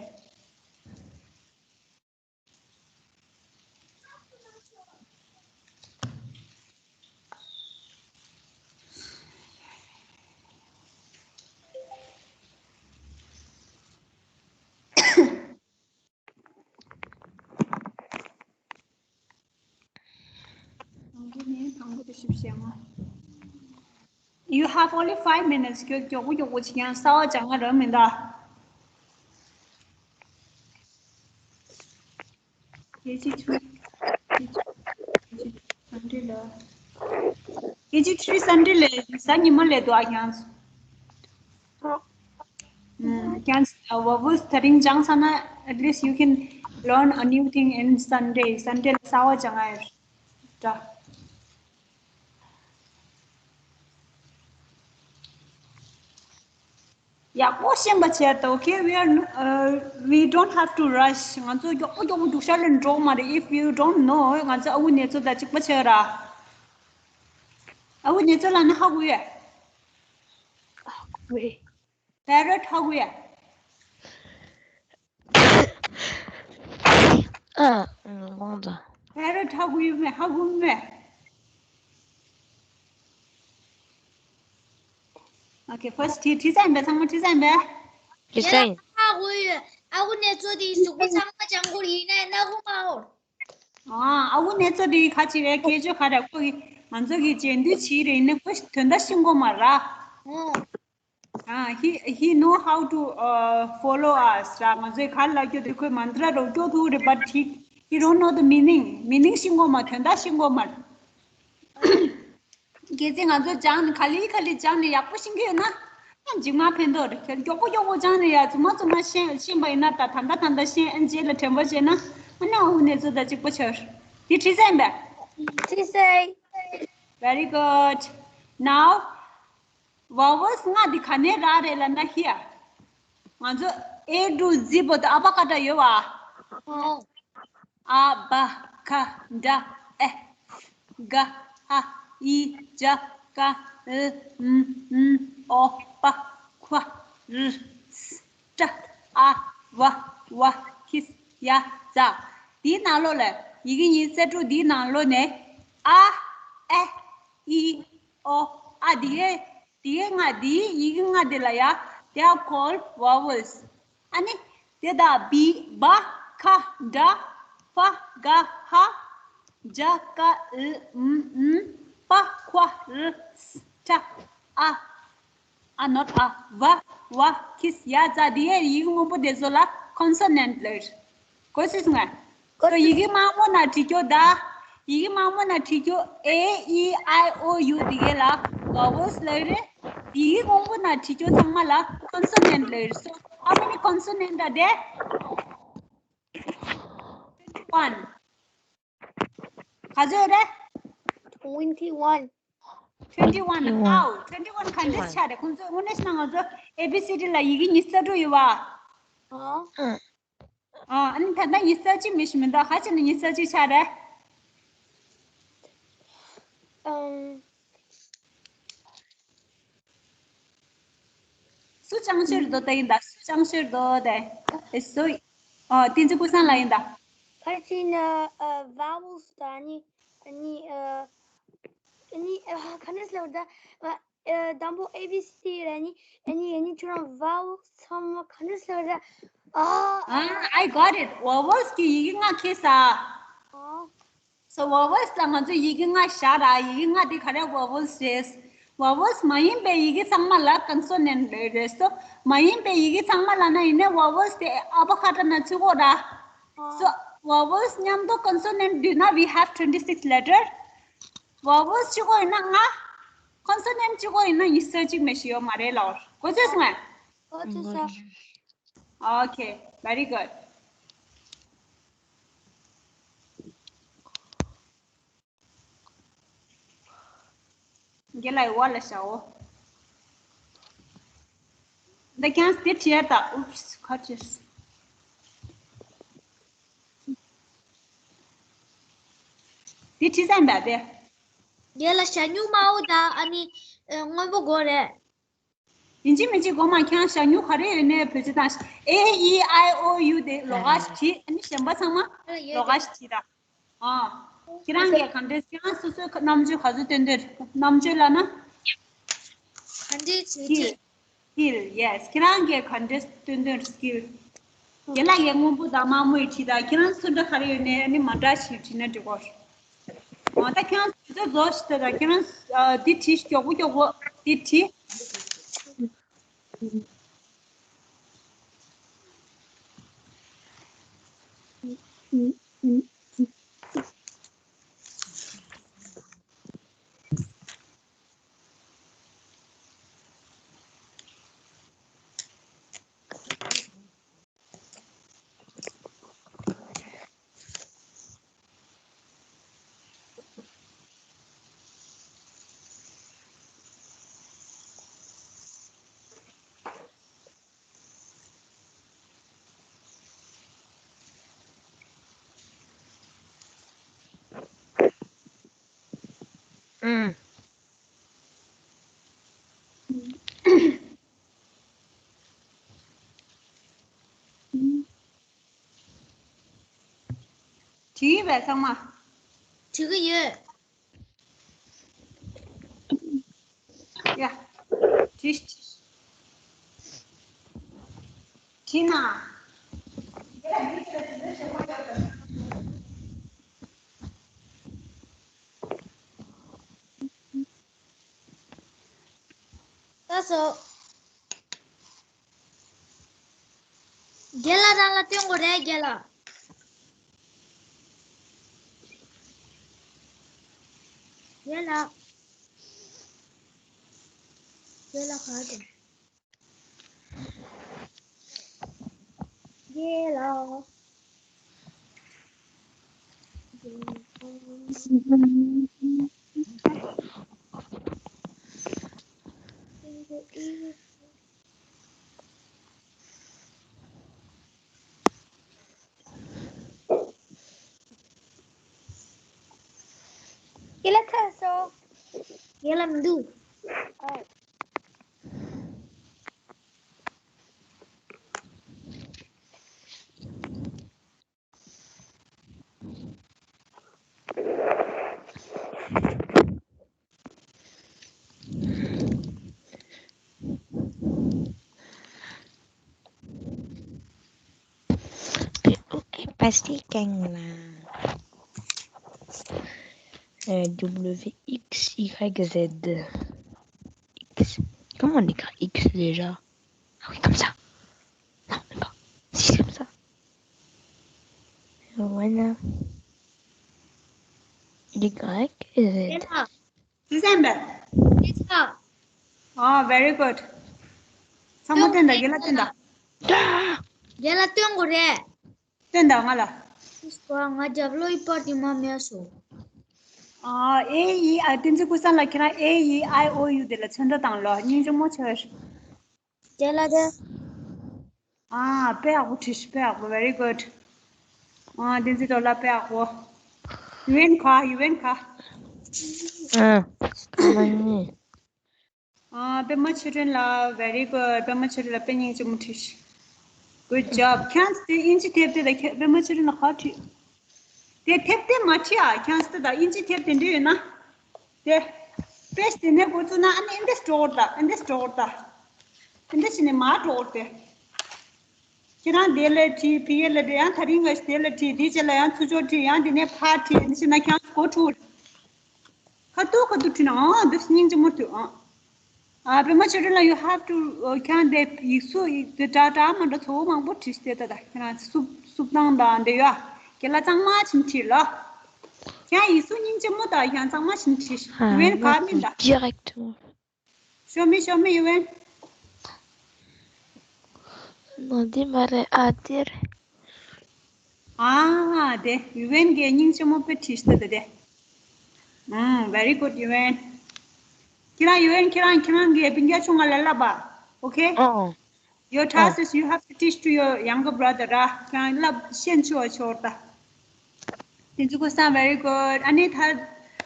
དང་པོ་ནས་དང་པོ་དེ་ཞིབ་བཤད་ང་། You have only five minutes. མགྱོགས་མགྱོགས་པོ་མགྱོགས་པོ་བྱེད་ཀྱང་གསར་པ་སྦྱང་ང་རག་མི་འདུག་ཀེ་ཇི་ཐི་རི། ཀེ་ཇི་ཐི་རི་སན་ཌེ་ལ། ཀེ་ཇི་ཐི་རི་སན་ཌེ་ལ་གཟའ་ཉི་མ་སླེབས་འདུག་ཨ་ཁྱེད་རང་ཚོ། ཨ། ཁྱེད་རང་ཚོ་ཝ་ཝུལ་དེ་རིང་སྦྱངས་ཚར་ན། At least you can learn a new thing in Sunday. སན་ཌེ་ལ་གསར་པ་སྦྱང་ང་ཡོད་འདྲ། ཡག་པོ་ཤེས་པ་བྱས་ཏེ། Okay, we are, uh, we don't have to rush. ང་ཚོ་མགྱོགས་པོ་མགྱོགས་པོ་རྒྱུགས་ཤར་ལ་འགྲོ་མ་རེད། If you don't know, ང་ཚོ་ཨ་ཁུ་ནེ་ཙོ་དང་གཅིག་པ་བྱས་ར། ཨ་ཁུ་ནེ་ཙོ་ལབ་ན་ཧ་གོ་ཡོད། ཧ་གོ་ཡོད། Parrot ཧ་གོ་ཡོད། ཨ། ཨང་། དགོངས་དག Parrot ཧ་གོ་ཡོད་མེད། ཧ་གོ་མེད། Okay, first དྲི་དྲི་ས་ཡིན་པས། ཚང་མ་དྲི་ས་ཡིན་པས། དྲི་ས་ཡིན། ཧ་གོ་ཡོད། ཨ་ཁུ་ནེ་ཙོ་དེ་གཟུགས་པོ་ཚང་མ་ལྗང་གུ་རེད། ཡིན་ནའི་སྣ་ཁུག་མ་འོར། ཨ། ཨ་ཁུ་ནེ་ཙོ་དེ་ག་ཅི་རེད། སྐད་ཆ་ག་རེ། ཁོ་གིས་ང་ཚོ་གི་རྗེས་མཐུད་བྱེད་རེད། ཡིན་ནའི་ཁོ་དོན་དག་ཤེས་གོ་མ་ར། ཨོ། ཨ། He, he know how to, uh, follow us ར། ང་ཚོས་ག་རེ་ལབ་རྒྱུ་དེ་ཁོས་མན་ཏྲ་རོ་སྐྱོར་ཐུབ་རེད། But he, he don't know the meaning. Meaning ཤེས་གོ་མ། དོན་དག་ཤེས་གོ་མ། གལ་སྲིད་ང་ཚོ་སྦྱངས་ནས་ག་ལེ་ག་ལེ་སྦྱངས་ནས་ཡག་པོ་ཤེས་ཀྱི་ཡོད་ན། ཨ། རྗེས་མ་ཕན་ཐོགས་རེད། མགྱོགས་པོ་མགྱོགས་པོ་སྦྱངས་ནས་ཡ་རྫུན་མ་རྫུན་མ་ཤེས་ཤེས་པ་ཡིན་ན། ད་ད་ལྟ་ད་ལྟ་ཤེས། ཨ། རྗེས་ལ་དྲན་པ་བྱས་ན། ཨ་ནི་ཨ་ཁུ་ནེ་ཙོ་དང་གཅིག་པ་ཆགས། དེ་དྲི་ས་ཡིན་པས། དྲི་ས་ཡིན། Very good. Now vowels ལྔ་འདི་ག་ནས་རག་རེད་ལབ་ན། Here. ང་ཚོ་A to Z བར་དུ་ཨ་བྷ་ག་ཏྲ་ཡོད་པ། ཨོ། ཨ་བྷ་ག་ཌ་ཨེ། ག་ཧ་ཨི་ཇ་ཀ་ལ་མ་མ་འོ་པ་ཁ་ར་ས་ཏྲ་ཨ་བ་ཝ་ཁི་ཡ་ཛ། དེའི་ནང་ལོགས་ལ་ཡི་གེ་ཉི་ཤུ་རྩ་དྲུག་འདིའི་ནང་ལོགས་ནས་ཨ་ཨེ་ཨི་ཨོ། ཨ། འདི་གའི་འདི་གའི་ལྔ། འདིའི་ཡི་གེ་ལྔ་འདི་ལ་ཡ། They are called vowels. ཨ་ནི་དེ་དག་བི་བ་ཁ་ཌ་ཕ་ག་ཧ་ཇ་ཀ་ལ་མ་མ་པ་ཁ་ར་ས་ཏྲ་ཨ། ཨ། not ཨ། བ་ཝ་ཁི་ཡ་ཛ། འདི་གའི་ཡི་གེ་སྔོན་པོ་དེ་ཚོ་ལ་consonant ལབ། གོ་སོང་ངས། གོ་སོང་། ཡི་གེ་དམར་པོ་ནང་བྲིས་རྒྱུ་ད། ཡི་གེ་དམར་པོ་ནང་བྲིས་རྒྱུ་A, E, I, O, U འདི་གའི་ལ་vowels ལབ་རེད། ཡི་གེ་སྔོན་པོ་ནང་བྲིས་རྒྱུ་ཚང་མ་ལ་consonant ལབ་རེད། So how many consonant are there? Twenty one. ག་ཚོད་རེད། Twenty one. Twenty one. How? Twenty one ག་འདྲས་ཆགས་རེད། ཁོང་ཚོས་དངོས་གནས་བཤད་ན་ང་ཚོ་A B C D ལ་ཡི་གེ་ཉི་ཤུ་རྩ་དྲུག་ཡོད་པ། ཨ། ཨ། ཨ་ནི་ད་ལྟ་ཉི་ཤུ་རྩ་གཅིག་མི་ཞིག་མི་འདུག་ག་བྱས་ནས་ཉི་ཤུ་རྩ་གཅིག་ཆགས་རེད། ཨམ། སུ་ཅང་ཤོས་རེད་དོ། ད་ཡིན་ད། སུ་ཅང་ཤོས་རེད་དོ་དེ། ཨེ་སུ། ཨ། བསྟན་འཛིན་ཀུན་བཟང་ལགས་ཡིན་ད། ཕལ་ཆེར་ན་ཨ་vowels དང་ནི་ནི་ཨ་ནི་ཨ་ག་འདྲས་ལབ་ད། ཨ། དང་པོ A B C ལ་ནི་ཨ་ནི་ཨ་ནི་ཁྱོད་རང་vowels ཚང་མ་ག་འདྲས་ལབ་ད། ཨ། ཨ། I got it. Vowels གི་ཡི་གེ་ལྔ་ཁེལ་ས། ཨ། So vowels ལ་ང་ཚོས་ཡི་གེ་ལྔ་བཞག་ར། ཡི་གེ་ལྔ་དེ་ག་རེ་vowels རེད། Vowels མ་ཡིན་པའི་ཡི་གེ་ཚང་མ་ལ་consonant ལབ་རེད། So མ་ཡིན་པའི་ཡི་གེ་ཚང་མ་ལབ་ན་ཡིན་ནའི་vowels དེ་ཨ་བྷ་ག་ཏྲ་ནང་ཚུད་ཀྱི་ཡོད་ར། So vowels མཉམ་དུ་consonant བསྡུས་ན་we have twenty six letter. Vowels གཅིག་པོ་ཡིན་ན་ལྔ། Consonant གཅིག་པོ་ཡིན་ན་ཉི་ཤུ་རྩ་གཅིག་མི་ཞིག་ཡོད་མ་རེད་ལབ། གོ་ཚོད་སོང་ངས། གོ་ཚོད་སོང་། Okay, very good. རྒན་ལགས་ཡི་བར་ལ་བཞག་འོ། འདི་ཁྱེད་རང་དེ་བྲིས་ཡ་ད། Oops, cut this. དེ་བྲིས་ཚར་ཡིན་པ་དེ། རྒན་ལགས་ཞྭ་སྨྱུག་དམར་པོ་དང་ཨ་ནི་ཨ་སྔོན་པོ་དགོས་རེད། ཡིན་གཅིག་མིན་གཅིག་དགོས་མ། ཁྱེད་རང་ཞྭ་སྨྱུག་ག་རེ་ཡོད་ནའི་བེད་སྤྱོད་བཏང་། A, E, I, O, U དེ་ལོགས་ཀ་ཞིག་བྲིས། ཨ་ནི་གཞན་པ་ཚང་མ་ཡོད་ལོགས་ཀ་ཞིག་བྲིས་དང་། ཨ། ཁྱེད་རང་གིས་ག་འདྲས། ཁྱེད་རང་སོ་སོའི་རྣམ་དཔྱོད་ག་ཚོད་སྟོན་འདོད། རྣམ་དཔྱོད་ལབ་ན། ག་འདྲས་བྱེད་ཀྱི། Skill, yes. ཁྱེད་རང་གིས་ག་འདྲས་སྟོན་འདོད། Skill. རྒན་ལགས་ཀྱིས་སྔོན་པོ་དང་དམར་མོ་ཡི་བྲིས་དང་། ཁྱེད་རང་སུ་འདྲ་ག་རེ་ཡོད་ནའི་ཨ་ནི་མ་འདྲ་ཞིག་བྲིས་ན་འགྲིག་གོ། འོ་ད་ཁྱེད་རང་དུས་ཚོད་རྫོགས་ཤིག་ད། ད་ཁྱེད་རང་ཨ་འདི་བྲིས་ཤིག་མགྱོགས་པོ་མགྱོགས་པོ། དེ་བྲིས། ཨང་། བྲིས་པས་ཚང་མ། བྲིས་ཀྱི་ཡོད། ཡ། བྲིས། བྲིས་ན། ད་སོ། རྒན་ལགས་རང་ལ་སྟོན་དགོས་རེད་རྒན་ལགས། རྒན་ལགས། རྒན་ལགས་ག་རེ། རྒན་ལགས། ཁྱེད་ལ་ཁ་སོ། ངེད་ལ་མི་འདུག་ཨ། Pasty Kangla. Euh, W X Y Z. X. Comment on écrit X déjà ? Ah oui, comme ça. Non, même pas. Si, c'est comme ça. Voilà. Y Z. December. ཨོ། very good. ཚང་མ་སྟོན་དང་། རྒན་ལགས་སྟོན་དང་། རྒན་ལགས་སྟོན་དགོས་རེད། སྟོན་དང་ང་ལ། ང་རྒྱབ་ལོགས་ཡི་པར་དེ་མ་མེད་སོང་། ཨ། ཨེ་ཡི། ཨ། བསྟན་འཛིན་ཀུན་བཟང་ལགས། ཁྱེད་རང་ཨེ་ཡི་ཨའི་ཨོ་ཡུ་དེ་ལ་ཚོན་ཁྲ་བཏང་ལོ། སྙིང་རྗེ་མོ་ཆེ། རྒན་ལགས་དེ། ཨ། དཔེ་ཡག་པོ་བྲིས། དཔེ་ཡག་པོ། very good. ཨ། བསྟན་འཛིན་སྒྲོལ་ལགས་དཔེ་ཡག་པོ། ཡུ་ཝེན་ག་ཡུ་ཝེན་ག་ཨ། ཁ་ལ་ཉེ། ཨ། པད་མ་ཆོས་སྒྲོན་ལགས། very good. པད་མ་ཆོས་སྒྲོན་ལགས་དཔེ་སྙིང་རྗེ་མོ་བྲིས། good job. ཁྱེད་རང་ཚོ་དེ་དབྱིན་ཇི་དེབ་དེ་ལ་ཁྱེད་པད་མ་ཆོས་སྒྲོན་ལགས་ག་བྲིས། དེ་དེབ་དེ་མ་བྲིས་ཨ། ཁྱེད་རང་ཚོ་ད་དབྱིན་ཇི་དེབ་དེ་འདྲ་ཡོད་ན། དེ། དཔེ་དེ་ནས་འགོ་བཙུགས་ན་ཨ་ནི་འདི་འདྲ་འགྲོ་གི་རེད་ད། འདི་འདྲ་འགྲོ་གི་རེད་ད། འདི་འདྲ་བྱས་ནས་མར་འགྲོ་གི་རེད་དེ། ཁྱེད་རང་དེ་ལ་བྲིས། ཕ་གི་ལ་བྲིས། ཡང་དེ་རིང་ང་དེ་ལ་བྲིས། དེའི་རྗེས་ལ་ཡང་ཚུར་ཕྱོགས་བྲིས། ཡང་དེ་ནས་ཕར་བྲིས། འདི་བྱས་ན་ཁྱེད་རང་ཚོ་འགོ་འཁྲུག་ཁ་ཐུག་ཁ་ཐུག་བྲིས་ན། ཨང་། འདི་སྙིང་རྗེ་མོ་འདུག་ཨང་། ཨ། པད་མ་ཆོས་སྒྲོན་ལགས། you have to, uh, ཁྱེད་རང་དེ་ཡིག་གཟུགས་ཡིག་དེ་འདྲ་འདྲ་མི་འདྲ་ཚོ་མང་པོ་བྲིས་ཏེ། ད་ད་ཁྱེད་རང་བསུབ་བསུབ་སྟངས་དང་དེ་ཡ། རྒན་ལགས་གཙང་མ་བྱས་ནས་བྲིས་ལ། ཁྱེད་རང་ཡིག་གཟུགས་སྙིང་རྗེ་མོ་དང་། ཁྱེད་རང་གཙང་མ་བྱས་ནས་བྲིས། ཨ། ཡུ་ཝེན་ག་མིན་ད། Directement. Show me, show me, ཡུ་ཝེན། ནོ། འདི་མ་རེད། ཨ། འདི་རེད། ཨ། དེ་ཡུ་ཝེན་གྱིས་སྙིང་རྗེ་མོ་དཔེ་བྲིས་ཏེ་དེ་དེ། ཨང་། very good, ཡུ་ཝེན། ཁྱེད་རང་ཡུ་ཝེན། ཁྱེད་རང་ཁྱེད་རང་གི་སྤུན་ཀྱག་ཆུང་ང་ལ་བསླབ་པ། okay? ཨོ། Your task is you have to teach to your younger brother ར། ཁྱེད་རང་བསླབ། ཤེས་ཆོག་ཆོག་ད། བསྟན་འཛིན་ཀུན་བཟང་། very good. ཨ་ནི་ད་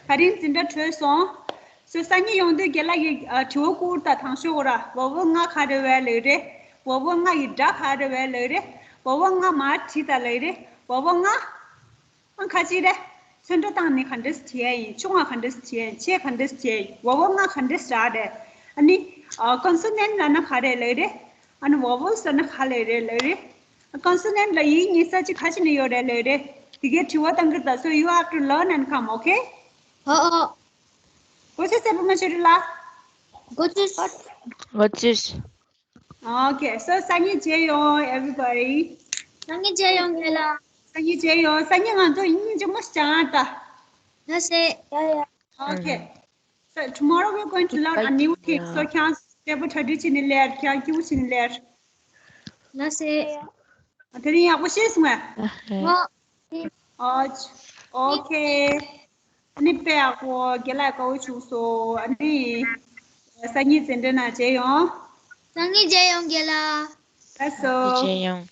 ད་རིང་འཛིན་གྲྭ་གྲོལ་སོང་། སོ། སང་ཉིན་ཡོང་དུས་རྒན་ལགས་ཀྱིས། ཨ། དྲི་བ་བསྐུར་ད། དང་ཤོག་ར། བ་བོ་ང་ག་རེ་བས་ལབ་རེད། བ་བོ་ང་ཡི་སྒྲ་ག་རེ་བས་ལབ་རེད། བ་བོ་ང་མར་བྲིས་ད་ལབ་རེད། བ་བོ་ང་། ཨང་། ག་ཅི་རེད། ཚོན་ཁྲ་བཏང་ནས་ག་འདྲས་བྲིས་ཡ་ཡིན། ཆུང་བ་ག་འདྲས་བྲིས་ཡ་ཡིན། ཆེ་ག་འདྲས་བྲིས་ཡ་ཡིན། བ་བོ་ང་ག་འདྲས་རག་རེད། ཨ་ནི། ཨ། ཀོན་སོ་ནན་ལབ་ན་ག་རེ་ལབ་རེད། ཨ་ནི་ཝ་ཝལ་ཟེར་ན་ག་ལབ་རེད་ལབ་རེད། ཀོན་སོ་ནན་ལ་ཡིག་གཉིས་ས་ཅིག་ག་ཅི་ནས་ཡོད་རེད་ལབ་རེད། དེ་གའི་དྲི་བ་བཏང་གི་རེད་ད། So you have to learn and come, okay? ཨོ་ཨོ། གོ་ཤེས་ས། པད་མ་ཆོས་སྒྲོན་ལགས། འགོ་ཚུགས། འགོ་ཚུགས། Okay, so སང་ཉིན་མཇལ་ཡོང་། Everybody. སང་ཉིན་མཇལ་ཡོང་། རྒན་ལགས། སང་ཉིན་མཇལ་ཡོང་། སང་ཉིན་ང་ཚོ་ཡིན་གཅིག་མོ་བྱ་ད། ལགས་སེ། ཡ་ཡ། Okay. So tomorrow we're going to learn a new thing. So ཁྱེད་རང་གསལ་པོ་གྲ་སྒྲིག་བྱས་ནས་སླེབས། ཁྱེད་རང་སྐྱིད་པོ་བྱས་ནས་སླེབས། ལགས་སེ། དེ་རིང་ཡག་པོ་ཤེས་སོང་ངས། ཨོ། Okay. ཨ་ནི་དཔེ་ཡག་པོ། རྒན་ལགས་དགའ་བོ་བྱུང་སོང་། ཨ་ནི་སང་ཉིན་འཛིན་གྲྭ་ནང་མཇལ་ཡོང་། སང་ཉིན་མཇལ་ཡོང་། རྒན་ལགས། ལགས་སོ། མཇལ་ཡོང་།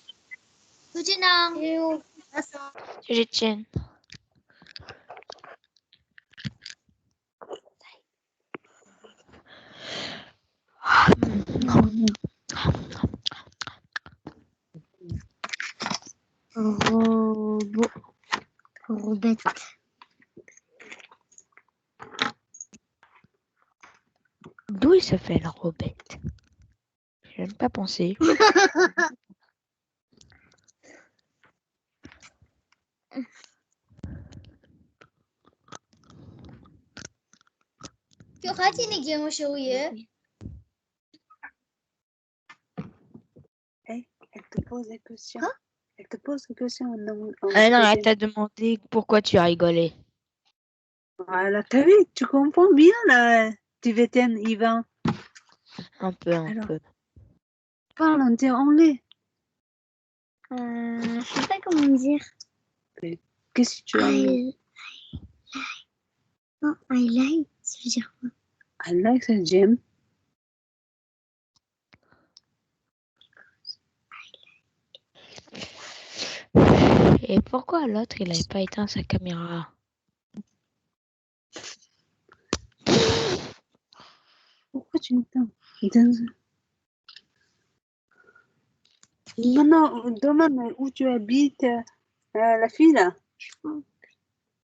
ཐུགས་རྗེ་གནང་། ལགས་སོ། ཐུགས་རྗེ་ཆེ། Robot. Robette. D'où il s'appelle Robette? J'ai même pas pensé. ཁྱོད་ཁ་ཅིག་ནས་རྒན་མོ་ཤོར་ཡོད། Eh, elle te pose la question. Hein? Elle te pose la question en, en, en... Ah non, elle t'a demandé pourquoi tu as rigolé. Voilà, t'as vu, tu comprends bien la tibétaine, Yvan. Un peu, un peu. Alors, parle en anglais. Euh, je sais pas comment dire. Qu'est-ce que tu as mis? I, I like. Non, I like, ça veut dire quoi? I like, c'est j'aime. Et pourquoi l'autre, il n'avait pas éteint sa caméra? Pourquoi tu m'éteins? Maintenant, demande où tu habites, euh, la fille là.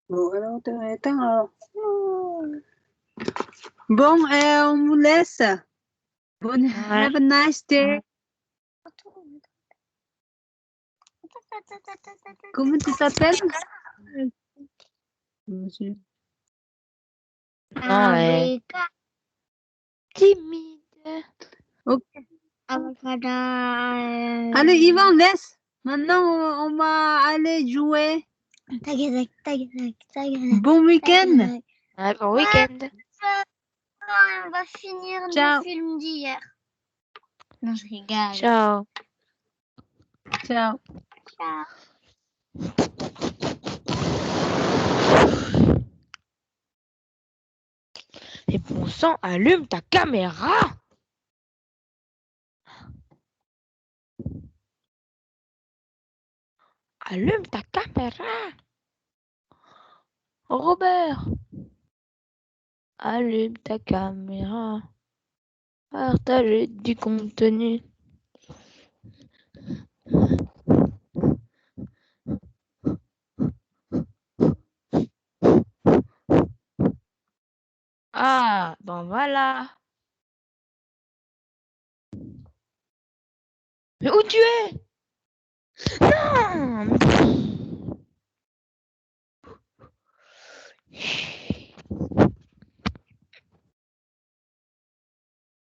Bon, alors, t'éteins alors. Bon, euh, on vous laisse. Bon, have a nice day. Comment tu t'appelles? Ah, ouais. Timide. Ok. Avocado. Allez, Yvan, laisse. Maintenant, on, on va aller jouer. Bon week-end. Ouais, bon week-end. On va finir le film d'hier. Non, je rigole. Ciao. Ciao. Ciao. Et bon sang, allume ta caméra. Allume ta caméra. Robert, allume ta caméra. Partager du contenu. Ah, bon, voilà. Mais où tu es? Non, mais